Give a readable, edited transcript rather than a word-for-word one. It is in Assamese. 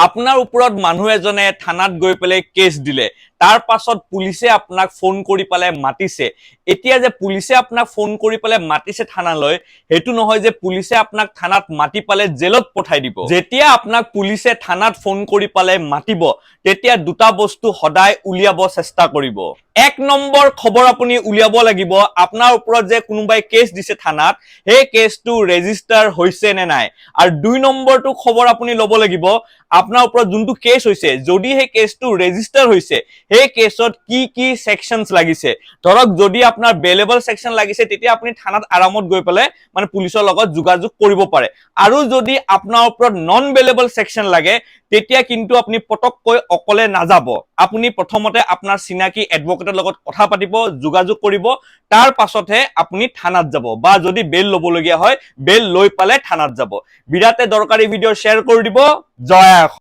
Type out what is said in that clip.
আপোনাৰ ওপৰত মানুহ এজনে থানাত গৈ পেলাই কেছ দিলে, তাৰ পাছত পুলিচে আপোনাক ফোন কৰি পেলাই মাতিছে। এতিয়া যে পুলিচে আপোনাক ফোন কৰি পেলাই মাতিছে থানালৈ, সেইটো নহয় যে পুলিচে আপোনাক থানাত মাতি পালে জেলত পঠাই দিব। যেতিয়া আপোনাক পুলিচে থানাত ফোন কৰি পালে মাতিব, তেতিয়া দুটা বস্তু সদায় উলিয়াব চেষ্টা কৰিব। 1 নম্বৰ খবৰ আপুনি উলিয়াব লাগিব, আপোনাৰ ওপৰত যে কোনোবাই কেছ দিছে থানাত, সেই কেছটো ৰেজিষ্টাৰ হৈছে নে নাই। আৰু 2 নম্বৰটো খবৰ আপুনি ল'ব লাগিব, আপোনাৰ ওপৰত যোনটো কেছ হৈছে, যদি সেই কেছটো ৰেজিষ্টাৰ হৈছে, সেই কেছত কি কি ছেকশ্যনছ লাগিছে। ধৰক যদি আপোনাৰ বেলেবল ছেকশ্যন লাগিছে, তেতিয়া আপুনি থানাত আৰামত গৈ পেলাই মানে পুলিচৰ লগত যোগাযোগ কৰিব পাৰে। আৰু যদি আপোনাৰ ওপৰত নন বেলেবল ছেকশ্যন লাগে, তেতিয়া কিন্তু আপুনি পটককৈ অকলে নাযাব। আপুনি প্ৰথমতে আপোনাৰ চিনাকি এডভকেটৰ লগত কথা পাতিব, যোগাযোগ কৰিব, তাৰ পাছতহে আপুনি থানাত যাব বা যদি বেল ল'বলগীয়া হয়, বেল লৈ পালে থানাত যাব। বিৰাটে দৰকাৰী ভিডিঅ', শ্বেয়াৰ কৰি দিব। জয় আই অসম।